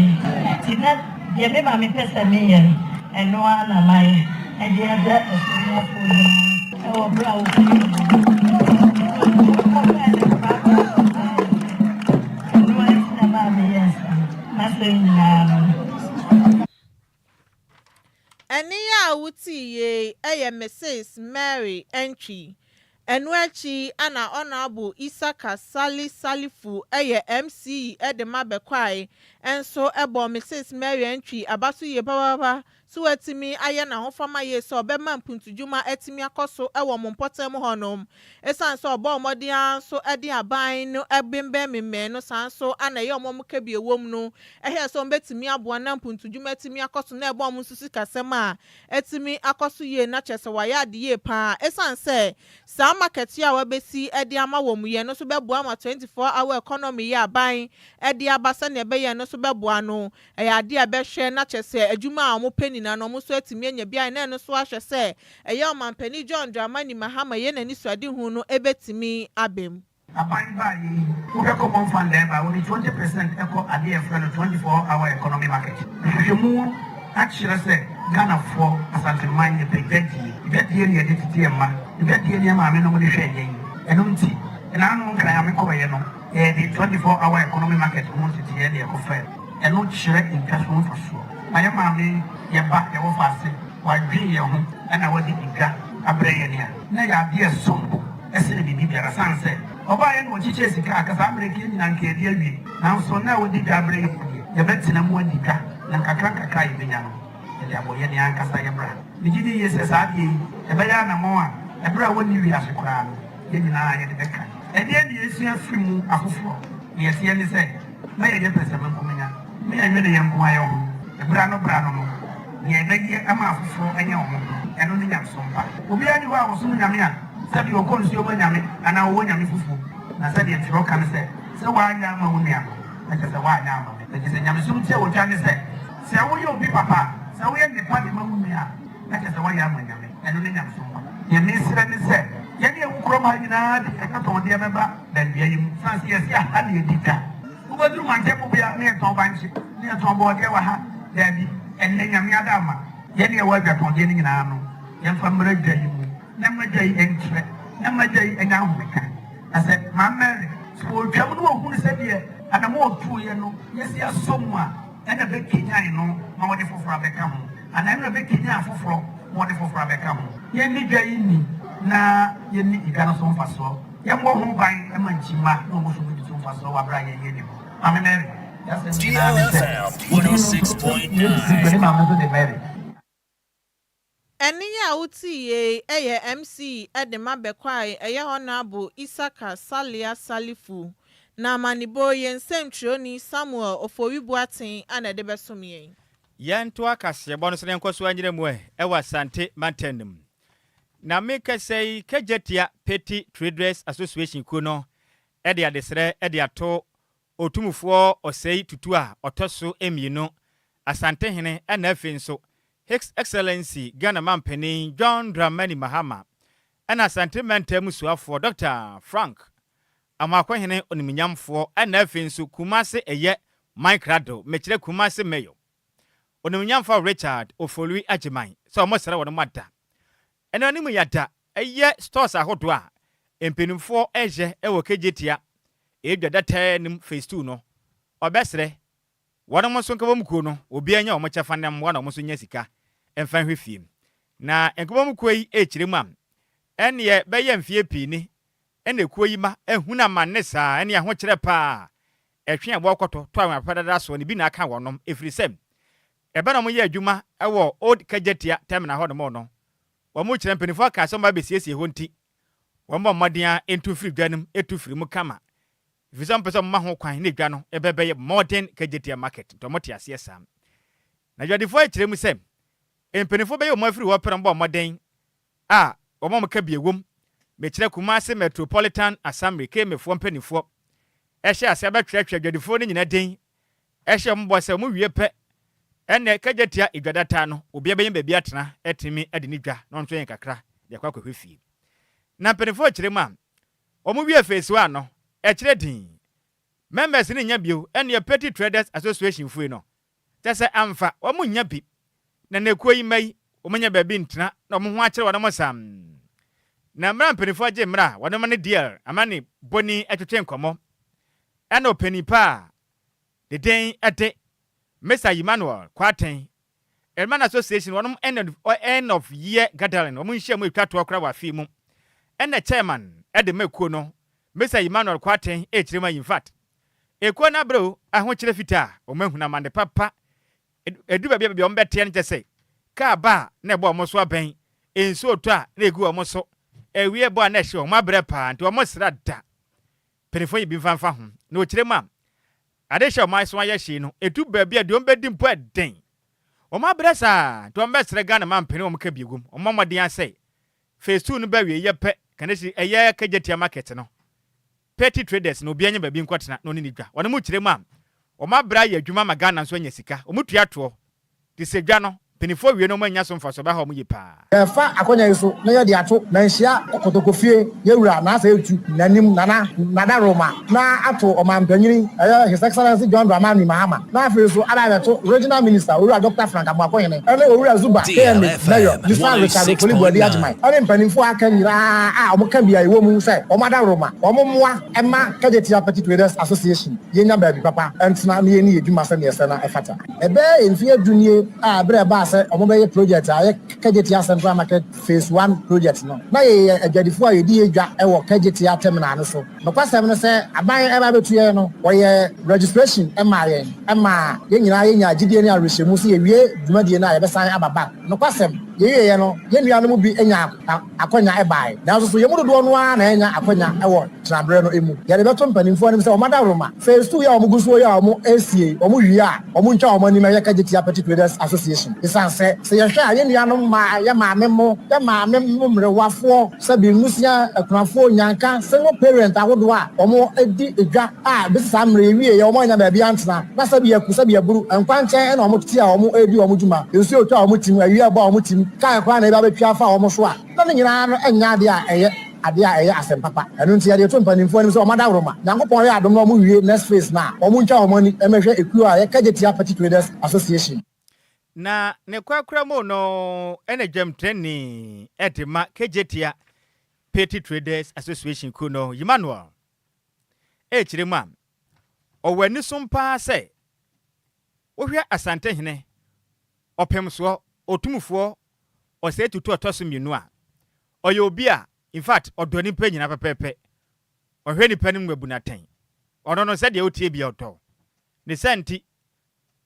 nti na deɛ me maame pɛ sɛ meyɛ no ɛno ara na mayɛ ɛde ada asuafoɔ nyinaa ɛwɔ berɛ a wɔfiri mu wɔkɔfrɛ no Bra Kwame ɛno ara nti na maa meyɛɛ saa m'asɛm nyinaa no. Ɛnne a wotee yei yɛ Misis Mary Antwi. Ɛno akyi na Honourable Isaka Sali Salifu yɛ MC de ma Bɛkwae nso bɔɔ Misis Mary Antwi abaso yie papaapa sɛ watumi ayɛ n'ahofama yie sɛ ɔbɛma mpuntudwuma atumi akɔ so wɔ mo mpɔtam hɔnom. Esiane sɛ ɔbɔɔ mmɔden ara nso de aban no bembɛnbemmɛn no saa nso na ɛyɛ wɔn a wɔka bi wom no hwɛɛ sɛ wɔbɛtumi aboa na mpuntudwuma atumi akɔ so na ɛbɔ wɔn nso sikasɛm a atumi akɔ so yie na kyerɛ sɛ wɔayɛ ade yie pa ara. Esiane sɛ saa market yi a wɔabɛsi de ama wɔn yi ɛno nso bɛboa ma 24 hour economy yi a aban de aba sɛdeɛ ɛbɛyɛ ɛno nso bɛboa no Ɛyɛ adeɛ a ɛbɛhwɛ na kyerɛ sɛ adwuma a wɔpɛ nyinaa no wɔn nso atumi anya bi ayɛ na ɛno nso ahwɛ sɛ ɛyɛ Ɔmanpanin John Dramani Mahama yei n'anisoadehu no bɛtumi aba mu. Aban baeɛ yi, wohwɛ Common Fund a ɛba a, wɔde 20 percent kɔ adeɛ a yɛfrɛ no 24 hour economy market. Nhwehwɛmu akyerɛ sɛ Ghanafoɔ, Asanteman, yɛpɛ dwadie. Dwadie na yɛde tete yɛn mma. Dwadie na yɛn maamenom de hwɛɛ yɛn. Ɛno nti, nnaano Nkran a mekɔeɛ no, Yɛde 24 hour economy market ho nteteeɛ na yɛkɔfae. Ɛno kyerɛ dwa so mfasoɔ. Ma yɛn maame, yɛn ba, yɛn wɔfaase, wɔadwen yɛn ho na wɔde dwa abrɛ yɛn a, na ɛyɛ adeɛ a ɛsom bo sene biribi biara. Sane sɛ ɔbaeɛ na ɔkyekyɛɛ sika a, anka saa mmerɛ nka yɛn nyinaa nka yɛde awie. Nanso na wɔde dwa abrɛ yɛn deɛ, yɛbɛtena mu adi dwa na nkakra nkakra a yɛbɛnya no, yɛde abɔ yɛn ankasa yɛn bra. Megye di yie sɛ saa adeɛ yi, ɛbɛyɛ anammɔn a ɛberɛ a wɔnni wiase koraa no, yɛn nyinaa yɛde bɛka. Ɛdeɛn na yɛsua firi mu afoforɔ? Deɛ ɛteɛ ne sɛ, na yɛnyɛ pɛsɛmenkominya, na yɛnnwene yɛn nko ara yɛn ho. Berɛ ano berɛ ano no, deɛ yɛbɛyɛ ama afoforɔ nyɛ wɔn no, ɛno ne nyamesom pa. Obiara nni hɔ a ɔsom nyame a sɛdeɛ ɔkɔ nsuo ma nyame anaa ɔwɔ nyame fufuo. Na sɛdeɛ twerɛ ka no sɛ, Sɛ woanyɛ amma wo nua no, na kyerɛ sɛ woanyɛ amma me. Enti sɛ nyamesom ti a wɔtwa ne sɛ, sɛ woyɛ obi papa a, sɛ woyɛ nnepa de ma wo nua a, na kyerɛ sɛ woayɛ ama Nyame. Ɛno ne nyamesom pa. Deɛ mesrɛ ne sɛ, yɛne yɛn kurom ha nyinaa de yɛn atɔndeɛ bɛba dandua yi mu, sane sɛ yɛse aha na yɛdi dwa. Wobɛduru mantam mu bia na yɛtɔn bankye, na yɛtɔn bɔɔdeɛ wɔ ha. Daabi, ɛnnɛ Nyame adaama, yɛne yɛwɔ adwatɔndeɛ no nyinaa no, yɛmfa mmra dwa yi mu, na mma dwa yi ntrɛ, na mma dwa yi nyɛ ahomeka. Na sɛ Maame Mary, sɛ ɔretwam na ɔhunu sɛdeɛ anamɔ ɔtuiɛ no yɛsi asɔ mu a, ɛna ɛbɛkanyan no ma ɔde foforɔ abɛka ho, anaa ɛno na ɛbɛkanyan afoforɔ ma wɔde foforɔ abɛka ho. Yɛnni dwa yi nni na yɛnni dwa no so mfasoɔ. Yɛmmɔ ho ban ma nkyimma na wɔn nso bɛdi so mfasoɔ wɔ berɛ a yɛn yɛnni hɔ. Maame Mary, y'asɛm nyinaa ne sɛ, wo din no nso yɛde si dwa, ne maame nso de Mary. Ɛnne yi a wotee yei yɛ MC de ma Bɛkwae ɛyɛ Honourable Isaka Salia Salifu na amanebɔ yi yɛn nsɛmtwerɛni Samuel Ofori Boateng na ɛde bɛsom yɛn. Yɛntoa kaseɛbɔ no so na yɛnkɔ so anyina mu ɛ wɔ Asante mantam no mu. Na me kasa yi, Kejetia Petty Traders Association kuo no de adesrɛ de ato Otumfoɔ Osei Tutu a ɔtɔ so mmienu, Asantehene ɛna afei nso His Excellency Ghana Mampanin John Dramani Mahama ɛna Asante Mantam Suafoɔ Dɔkta Frank Amoakohene Onimunyamfoɔ ɛna afei nso Kumase ɛyɛ Man Krado, mekyerɛ Kumase Mayor Onimunyamfoɔ Richard Ofolui Agyeman sɛ wɔsrɛ wɔn ada Ɛno anim yada yɛ stores ahodoɔ a mpaninfoɔ yɛ wɔ Kejetia edwa dataa anim phase 2 no. Ɔbɛsrɛ wɔnom nso nkabom kuo no obiara nya wɔn kyɛfa na mmoa na wɔn nso nya sika mfa nhwɛ fie. Na nkabom kuo yi rekyerɛ mu a ɛneɛ bɛyɛ mfeɛ pii ni na ekuo yi ma ahunu amanne saa ɛne ahokyerɛ paa ɛtwe a wɔkɔtɔ tɔ awɛn papa dada soɔ no bi na aka wɔnom ɛfiri sɛ Ɛbɛ na wɔyɛ adwuma wɔ Old Kejetia Terminal hɔnom no, wɔkyerɛ mpanyimfo aka sɛ wɔba abesiesie hɔ nti, wɔbɔ mmɔden ara ntu mfiri dwa no mu tu firi mu kama, efisɛ wɔmpɛ sɛ wɔma ho kwan na dwa no bɛbɛyɛ Modern Kejetia Market, nti wɔte aseɛ saa. Na adwadifo kyerɛ mu sɛ mpanyimfo bɛyɛ wɔn afiri hɔ pɛ na wɔbɔ mmɔden a wɔma wɔka bi ɛwom, mekyerɛ Kumasi Metropolitan Assembly, KMA, foɔ mpanimfoɔ hyɛ aseɛ bɛtwerɛtwerɛ adwadifoɔ no nyina din hyɛ wɔn bɔ sɛ wɔwie pɛ ɛnɛ kagya tia edwa data no obiara bɛnya baabi atena atumi adi ne dwa na ɔno nso yɛn kakra de akɔ akɔhwɛ fie. Na mpanimfoɔ kyerɛ mu a, Wɔn wie phase one no, ɛkyerɛ dinn. Members no nnya bio, ɛneɛ Petty Traders Association foɔ yi no, kyerɛ sɛ amfa, wɔn nnya bi. Na na ekuo yi mma yi, wɔn nya baabi ntena na wɔn ho akyere wɔn saa. Na mmerɛ a mpaninfoɔ gye mmerɛ a wɔnom ne DL amane bɔni twetwe nkɔmmɔ, ɛna ɔpanin pa a ne din de Mister Emmanuel Kwarteng, Elman Association wɔnom end of year gathering, wɔn nhyiamu a ɛtwa toɔ koraa wɔ afe yi mu, ɛna chairman de ma ekuo no, Mister Emmanuel Kwarteng rekyerɛ mu a, infact, ekuo no abrɛ o, ahokyerɛ fitaa, wɔn ahunu amane papa. Ɛduru baabi a baabi a wɔbɛteɛ no kyɛ sɛ kaa ba a na ɛbɔ wɔn so abɛn, nsuo retɔ a na ɛgu wɔn so, awia rebɔ a na ɛhye wɔn, wɔabrɛ paa nti wɔsra da. Mpanimfoɔ yi bi mfa mfa ho. Na wɔkyerɛ mu a, ade hyɛ wɔn so ayɛ hye no, ɛdu baabi a deɛ wɔbɛdi mpo ɛden. Wɔabrɛ saa nti wɔbɛsrɛ Ghana mampanin wɔn ka bi gum. Wɔmmɔ mmɔden ara sɛ phase 2 no ba awieeɛ pɛ, Kaneshie ɛyɛ Kejetia market no. Petty traders na obiara nya baabi nkɔtena na ɔne ne dwa. Wɔn kyerɛ mu a, wɔn abrɛ ayɛ adwuma ama Ghana nso anya sika. Wɔn tua toɔ. Te sɛ dwa no, mpaninfoɔ wie na wɔn annya so mfasoɔ ɛbɛha wɔn yie paa. Yɛfa akwanya yi so na yɛde ato Manhyia Kotokofie Yɛwura Naasa Etu n'anim Nana Nada Roma na ato Ɔmanpanyini ɛyɛ His Excellency John Dramani Mahama na afei nso aba abɛto Regional Minister Owura Dɔkta Frank Amoakohene ɛne Owura Zuba KMA Mayor Mister Richard Ofori Boadi Agyemang ɛne mpanimfoɔ a aka nyinaa a wɔka bi a ɛwɔ mu sɛ wɔn adaworoma wɔn mmoa mma Kejetia Petty Traders Association yɛnya baabi papa ntena na yɛnni yɛn dwuma sɛdeɛ ɛsɛ na ɛfata. Ɛbɛyɛ mfeɛ du nie a berɛ a ɛbaa sɛ wɔbɛyɛ project a ɛyɛ Kejetia Central Market Phase One project no, na yɛyɛ adwadifoɔ a yɛdi yɛn dwa wɔ Kejetia Terminal no so. Nokwasɛm ne sɛ, aban reba abɛtu yɛn no, wɔyɛɛ registration maa yɛn maa yɛn nyinaa yɛnyaa gyidie ne awerɛhyɛmu sɛ yɛwie dwumadie no a yɛbɛsan aba back. Nokwasɛm, yɛwieeɛ no, yɛn nuanom bi nyaa akwanya baeɛ, nanso so yɛn mu dodoɔ no ara na yɛanya akwanya wɔ tenaberɛ no mu? Yɛde bɛto mpanimfoɔ anim sɛ wɔn adaworoma, Phase II yi a wɔgu soɔ yi a wɔresie, wɔwie a, wɔntwa wɔn anim ɛyɛ Kagyetia Petty Traders Association. Esiane sɛ, sɛ yɛhwɛ a, yɛn nuanom mmaa, yɛn maame mo, yɛn maame mo mmerewafoɔ, sɛbi mmusua, akunafoɔ, nnyanka, single parent ahodoɔ a wɔdi dwa a bɛsi saa mmerɛ yi wieɛ wɔn annya baabi antena, na sɛbi aku, sɛbi aburu, nkwankyɛn na wɔte a wɔredi wɔn dwuma, nsuo retɔ a wɔte mu, awia rebɔ a wɔte mu, kaa koraa na ɛreba abɛtwi afa wɔn so a, na ne nyinaa no nyɛ adeɛ a ɛyɛ adeɛ a ɛyɛ asɛm papa. Ɛno nti yɛde reto mpanimfoɔ anim sɛ wɔn adaworoma, Nyankopɔn yɛ adom na wɔwie next phase no a, wɔntwa wɔn ani mmɛhwɛ ekuo a ɛyɛ Kagyetia Petty Traders Association. Na ne korakora mu no na dwamtenani de ma Kejetia Petty Traders Association kuo no, Emmanuel, rekyerɛ mu a, ɔwɔ anisom paa sɛ wohwɛ Asantehene, Ɔpemsoɔ, Otumfoɔ Osei Tutu ɔtɔ so mmienu a, ɔyɛ obi a in fact ɔdɔ nnipa nyinaa pɛpɛɛpɛ. Ɔhwɛ nnipa no mu abu no atɛn. Ɔno no sɛdeɛ wotie biara ɔtɔ. Ne saa nti,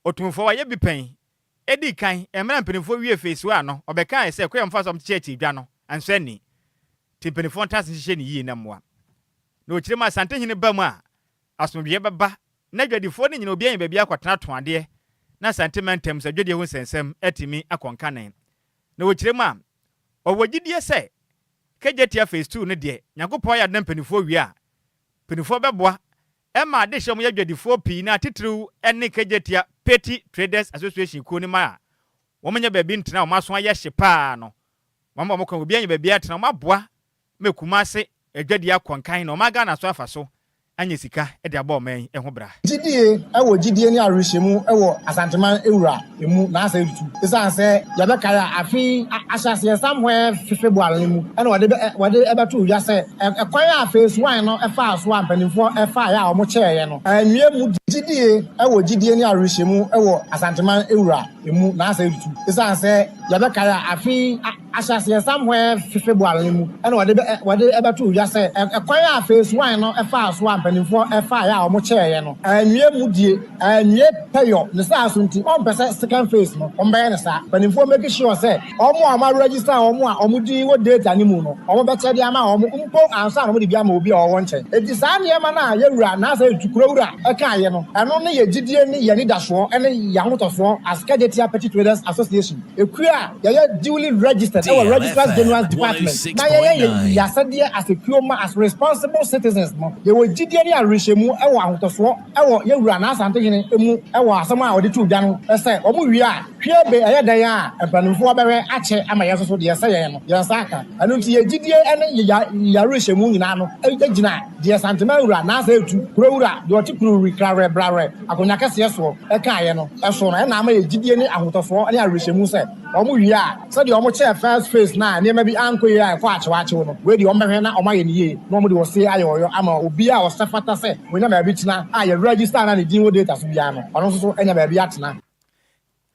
Otumfoɔ wayɛ bi pɛn. Edii kan, mmerɛ a mpanimfoɔ wiee Phase I no, ɔbɛkaaɛ sɛ kwan a wɔfa so a wɔkyekyɛ dwa no ansɔ ani, nti mpanimfoɔ ntra ase nhyehyɛ no yie na mmoa. Na ɔkyerɛ mu Asantehene ba mu a, asomdwoeɛ bɛba na adwadifoɔ no nyina obiara anya baabi akɔtena atɔn adeɛ na Asante mantam nso adwadie ho nsɛnsɛm atumi akɔ nkane. Na ɔkyerɛ mu a, ɔwɔ gyidie sɛ Kejetia Phase II no deɛ Nyankopɔn ayɛ adom na mpanimfoɔ wie a, mpanimfoɔ bɛboa Ɛma adehye a wɔyɛ adwadifoɔ pii no ara titiriw ne Kejetia Petty Traders Association kuo no mma a wɔnyɛ baabi ntena a wɔn aso ayɛ hye pa ara no. Wɔama wɔn kwan, obiara anya baabi atena, wɔaboa ma Kumase adwadie akɔ nkan na wɔn Ghana so afa so anya sika de abɔ ɔman yi ho bra. Gyidie wɔ gyidie ne awerehyɛmu wɔ Asanteman wura mu na asɛe tutu. Esiane sɛ yɛbɛkae a, afe yi ahyɛaseɛ somewhere February no mu na wɔde wɔde bɛtoo dwa sɛ ɛkwan a Phase One no faa so a mpanimfoɔ faeɛ a wɔkyɛeɛ no anwie mu gyidie wɔ gyidie ne awerehyɛmu wɔ Asanteman wura mu na asɛe tutu. Esiane sɛ yɛbɛkae a, afe yi ahyɛaseɛ somewhere February no mu na wɔde wɔde bɛtoo dwa sɛ ɛkwan a Phase One no faa so a mpanimfoɔ faeɛ a wɔkyɛeɛ no anwie mu die. Anwie pɛyɔ, ne saa so nti ɔmpɛ sɛ second phase no wɔbɛyɛ no saa. Mpanimfoɔ make sure sɛ wɔn a wɔn aregister wɔn a wɔn din wɔ data no mu no wɔn bɛkyɛ de ama wɔn mpo ansa na wɔde bi ama obi a ɔwɔ nkyɛn. Enti saa nneɛma no a yɛ wura anaasɛ kuro wura kaeɛ no, ɛno ne yɛ gyidie ne yɛ anidasoɔ ne yɛ ahotɔsoɔ as Kejetia Petty Traders Association, ekuo a yɛyɛ duly registered. wɔ Registrar's General's Department na yɛyɛ yɛn asɛdeɛ as ekuo mma as responsible citizens no, yɛwɔ gyidie ne awerehyɛmu wɔ ahotɔsoɔ wɔ yɛn Wura N'Asantehene mu wɔ asɛm a ɔde too dwa no sɛ wɔn wie a, hwɛ be ɛyɛ dɛn a mpanimfoɔ bɛhwɛ akyɛ ama yɛn nso so deɛ ɛsɛ yɛn no yɛn nsa aka. Ɛno nti yɛn gyidie ne yɛn awerehyɛmu nyinaa no gyina deɛ Santeman Wura N'Asɛetu, Kuro Wura, deɛ ɔte Kuruwuri, Krawerɛ, Brawerɛ akonnwa kɛseɛ soɔ kaeɛ no so no na ama yɛn gyidie ne ahotɔsoɔ ne awerehyɛmu sɛ wɔn wie a, sɛdeɛ wɔn kyɛɛ first phase no a nneɛma bi ankɔ yie a ɛkɔ akyewakyew no, wei deɛ wɔn bɛhwɛ na wɔn ayɛ no yie na wɔn de ɔse ayɛ ɔyɔ ama obiara a ɔsɛ fata sɛ ɔnya baabi tena a yɛ register no a ne din wɔ data so biara no, ɔno nso so anya baabi atena.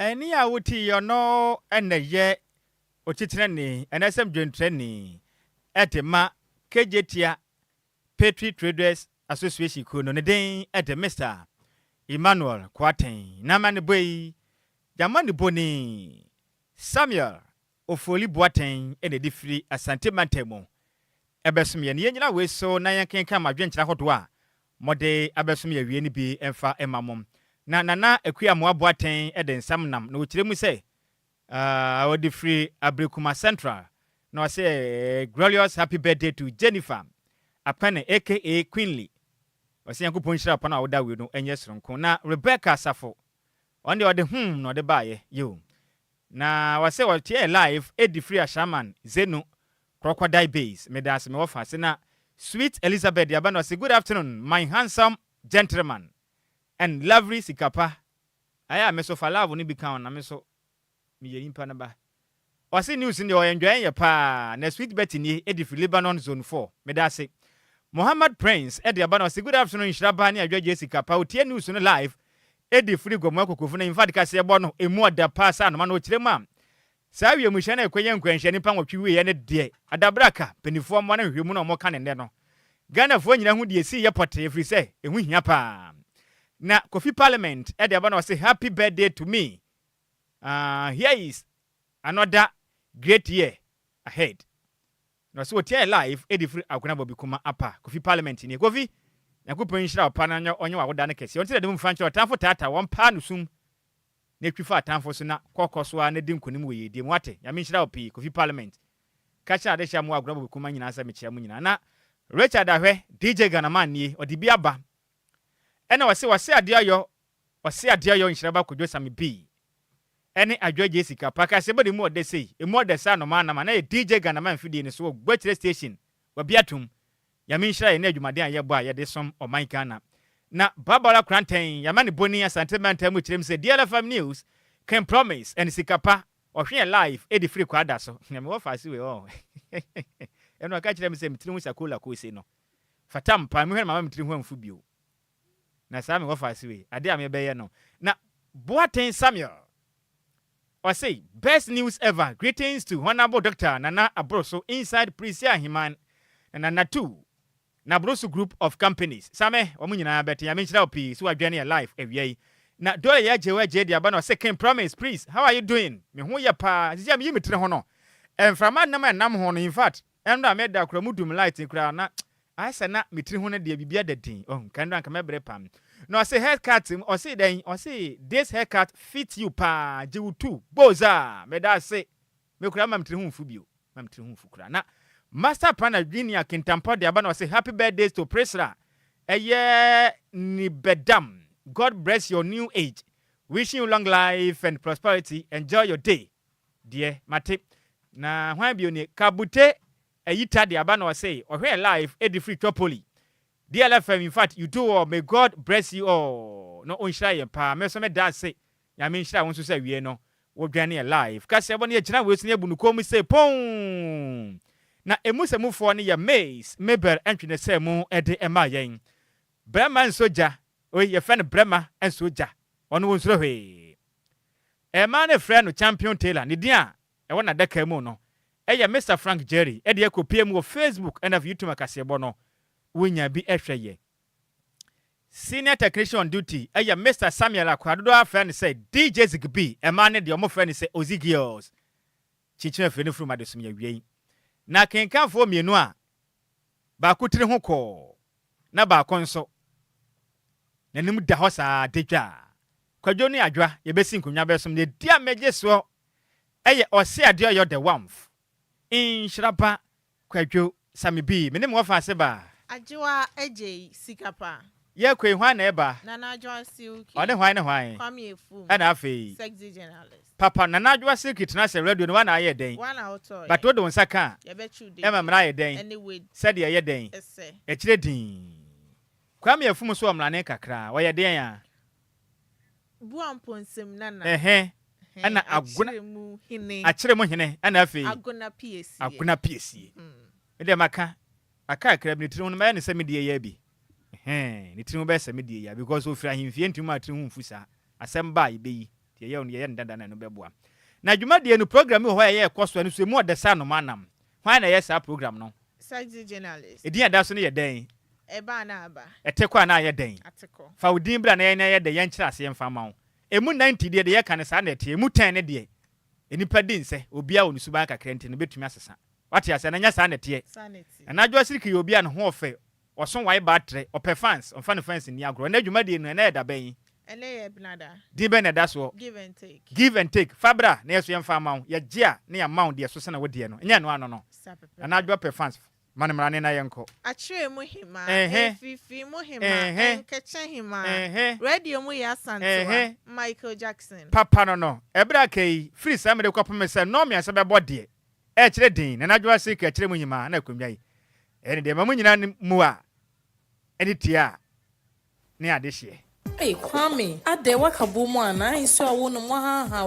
Ɛnne a wote yi, ɔno na ɛyɛ otitenani, anaasɛ dwontrani de ma Kejetia Petri Traders Association kuo no. Ne din de Mister Emmanuel Koateng. N'amanebɔ yi, Y'amanebɔni Samuel Ofoli Boateng na ɛde firi Asante mantam mu ɛbɛsom yɛn. Yɛnnyina wei so na yɛnkenkan mo adwenkyerɛ ahodoɔ a mode abɛsom yɛn awie no bi mfa mma mo. Na Nana Akua Amoah Boateng de nsɛm nam na ɔkyerɛ mu sɛ ɔde firi Ablekuma Central na ɔse Glorious happy birthday to Jennifer Apene aka Queenly. Ɔse Nyankopɔn nhyira wo pa no a woda wei no nyɛ soronko. Na Rebecca Asafo Ɔno deɛ ɔde hmm na ɔde baeɛ yoo. Na ɔse ɔteɛɛ live edi firi Ashaiman Zenu Crocodile Base. Medaase me wɔfa ase. Na Sweet Elizabeth de aba na ɔse good afternoon my handsome gentleman and lovely Sikapa. Ayɛ a me so fa love no bi ka ho na me so Meyɛ nyimpa no ba. Ɔse news no deɛ ɔ enjoy yɛ paa na sweet betty nie ɛdi firi Lebanon zone four medase Mohammed Prince ɛde aba na ɔse good afternoon nhyira ba ne adwa Jessica pa otie news no live ɛdi firi Gomoa Kokofu na infact kaseɛ bɔ no ɛmu ɔdɛ paa sɛ anoma na ɔkyerɛ mu a saa wiemhyɛn a ɛkɔnya nkwanhyia nipa nwɔtwe wieɛ no deɛ adabraka mpanifoɔ mmoa no nhwehwɛmu na ɔmo ka ne nnɛ no Ghanafoɔ nyina hu deɛ ɛsii yɛ pɔtee ɛfiri sɛ ɛho hia paa na Kofi Parliament ɛde aba na ɔse happy birthday to me Ah here is another great year ahead. Na ɔsɛ wɔtia yɛ live ɛde firi Agona Bobby Kuma apa Kofi Parliament nie. Kofi, Nyankopɔn nhyira wo pa na ɔnyɛ w'awoda no kɛseɛ. Ɔnte dɛ de mu mfa nkyerɛ ɔtamfo taataa wɔn paa no sum na twi fa atamfo so na kɔ kɔ so ara na di nkonim wɔ yiedie mu. Wate? Nyame nhyira wo pii Kofi Parliament. Ka kyerɛ adehyɛ a mowɔ Agona Bobby Kuma nyinaa sɛ mekyea mo nyinaa. Na Richard Ahwɛ, DJ Ghanaman nie, ɔde bi aba. Ɛna ɔse ɔse adeɛ ɔyɔ Ɔse adeɛ ɔyɛ ɔnhyira ba Kojo Sammy B ɛne Adwoa Jessica pa ka sɛ bɔde mu ɔdɛ sei emu ɔdɛ sɛ anomaa nam a na yɛ DJ Ghanaman mfidie no so wɔ Guakyire station wabi atom Nyame nhyira yɛn ne adwumaden a yɛbɔ a yɛde som ɔman Ghana Na Barbara Koranteng yɛama ne boni Asante mantam mu kyerɛ mu sɛ DLFM News Ken Promise and Sika Pa ɔhwe yɛn live ɛdi firi Kwada so Na mewɔ faase wei ɔɔ ɛno ɔka kyerɛ me sɛ me tiri ho sakola kose no fata mpa mehwɛ no mama me tiri ho amfu bio. Na saa me wɔfaase wei, adeɛ a mebɛyɛ no. Na Boateng Samuel, ɔse, Best news ever, greetings to Honourable Doctor Nana Aboroso inside Prisia Aheman na Nana too, Naboroso group of companies. Same, wɔn nyinaa bɛte. Nyame nhyira wo pii sɛ woadwɛne yɛn live awia yi. Na Dole yɛ agye wo agye de aba na ɔse, King Promise, please, how are you doing? Me ho yɛ paa. Sisi a meyi me tiri ho no, mframa nam a ɛnam ho no, in fact, ɛnora meda koraa mu dum light koraa na Ayɛ sɛ na me tiri ho no deɛ biribi ada din oh nka nnora nka mɛbrɛ pam na ɔse hair cut mu ɔse dɛn ɔse this hair cut fit you paa gye wo tu bozaa meda ase me koraa ma me tiri ho mfu bio ma me tiri ho mfu koraa na master planner junior kintampɔ de aba na ɔse happy birthday to Priscilla ɛyɛ nibɛdam God bless your new age wishing you long life and prosperity enjoy your day deɛ mate na hwan bio nie kabute Ayita de aba na ɔse ɔhwɛɛ live de firi Tripoli. DLFM infact you do all may God bress you all na ɔnhyira yɛn paa me nso me da ase Nyame nhyira wo nso sɛ awiei no wo dwɛne yɛ live kaseɛbɔ no yɛgyina wei so na yɛbu no kɔn mu sei pon na emu sɛ mufoɔ no yɛ Mace Mabel ntwenesɛ mu de ɛmaa yɛn Brɛma nso gya oi yɛfrɛ no Brɛma nso gya ɔno ɔnsuro hwee Ɛmaa no frɛ no Champion Taylor ne din a ɛwɔ n'adaka mu no yɛ Mister Frank Jerry de akɔpue mu wɔ Facebook ɛna afei YouTube akaseɛbɔ no wonya bi hwɛ yɛ. Senior technician on duty yɛ Mister Samuel Akoa dodoɔ ara frɛ no sɛ DJ Zigby, mmaa no deɛ wɔfrɛ no sɛ Ozzy Girls. Kyikyiri afiri no firi mu adesom yɛ awiei. Na akenkanfoɔ mmienu a baako tiri ho kɔɔ na baako nso n'anim da hɔ saa dadwaa. Kwadwo ne Adwoa yɛbɛsi nkonnwa bɛsom na ɛdi a mɛgye soɔ yɛ Ɔse Adeɛ Ɔyɔ The Wamf. Nhyira pa Kwadwo Sammy B. Me ne me wɔfa ase ba. Agyewa Agyei sika pa. Yɛkɔ yi hwan na ɛba? Nana Adwoa Silky. Ɔne hwan ne hwan? Kwame Afum. Ɛna afei? Sexy journalist. Papa, Nana Adwoa Silky tena ase radio no woa na ayɛ dɛn? Woa na wotɔɔ But yɛ. wode wo nsa ka a, Yɛbɛkyew ɛma dede. mmara ayɛ dɛn? Ɛne wadi. Sɛdeɛ ɛyɛ dɛn? Ɛsɛ. Ɛkyerɛ dinn. Kwame Afum nso wɔ mmrane kakra, ɔyɛ deɛn a? Bua Mponsem Nana. Ɛhɛn, ɛna Agona. Akyerɛ mu hene. Akyerɛ mu hene, ɛna afei? Agona Piesie. Agona Piesie. Me deɛ maka, aka kakra bi, ne tiri ho no mɛyɛ no sɛ me deɛ yi ara bi. Ɛhɛn, ne tiri ho bɛyɛ sɛ me deɛ yi ara because ɔfiri ahemfie ntumi ma tiri ho mfu saa. Asɛm ba a yɛbɛyi, nti yɛyɛ no yɛyɛ no dada na ɛno bɛboa. Na dwumadie no, program bi wɔ hɔ a ɛyɛ ɛkɔ so, ɛno nso ɛmu ɔdɛ sɛ anomaa nam. Hwan na ɛyɛ saa program no? Sexy journalist. Edin a ɛda so no yɛ dɛn? Ɛba anaa aba? Ɛte kɔ anaa ayɛ dɛn? Ate kɔ. Fa wo din bra na yɛn yɛ dɛn? Yɛnkyerɛ aseɛ mfa mma wo. Ɛmu 90 deɛ, deɛ yɛka no saa na ɛteɛ. Ɛmu 10 no deɛ, nnipa di nsɛ, obiara wɔ ne suban kakra nti no, bɛtumi asesa. Wate aseɛ? Anaa ɛnyɛ saa na ɛteɛ? Saa na ɛteɛ. Nana Adwoa Siriki yɛ obi a ne ho ɔfɛ, ɔso wae ba atrɛ, ɔpɛ fans, ɔmfa ne fans nni agorɔ. Ɛnnɛ dwumadie no, ɛnnɛ yɛ da bɛn? Ɛnnɛ yɛ Ɛbenada. Din bɛn na ɛda soɔ? Give and take. Give and take. Fa bra na yɛn nso yɛmfa mma wo. Yɛgye a, na yɛama wo deɛ ɛso sene wo deɛ no. Ɛnyɛ ɛno ano no? Saa pɛpɛɛpɛ. Nana Adwoa pɛ fans. Ma no mmrane na yɛnkɔ. Akyerɛ mu hemaa, Ɛhɛ. Mfifii mu hemaa, Ɛhɛ. Nkɛkyɛ hemaa, Ɛhɛ. Radio mu yɛ Asantewa, Ɛhɛ. Michael Jackson. Papa no no, ɛberɛ a aka yi, firi saa mmerɛ yi kɔpem sɛ nnɔn mmiɛnsa bɛbɔ deɛ, ɛrekyerɛ din, Nana Adwoa Siriki akyerɛ mu nyimaa na akonnwa yi, ɛyɛ ne deɛ ma mo nyinaa mua ne tia ne adehyeɛ. Ei Kwame, adɛn woaka bom anaa? Nsuo a wonom woahaahaa.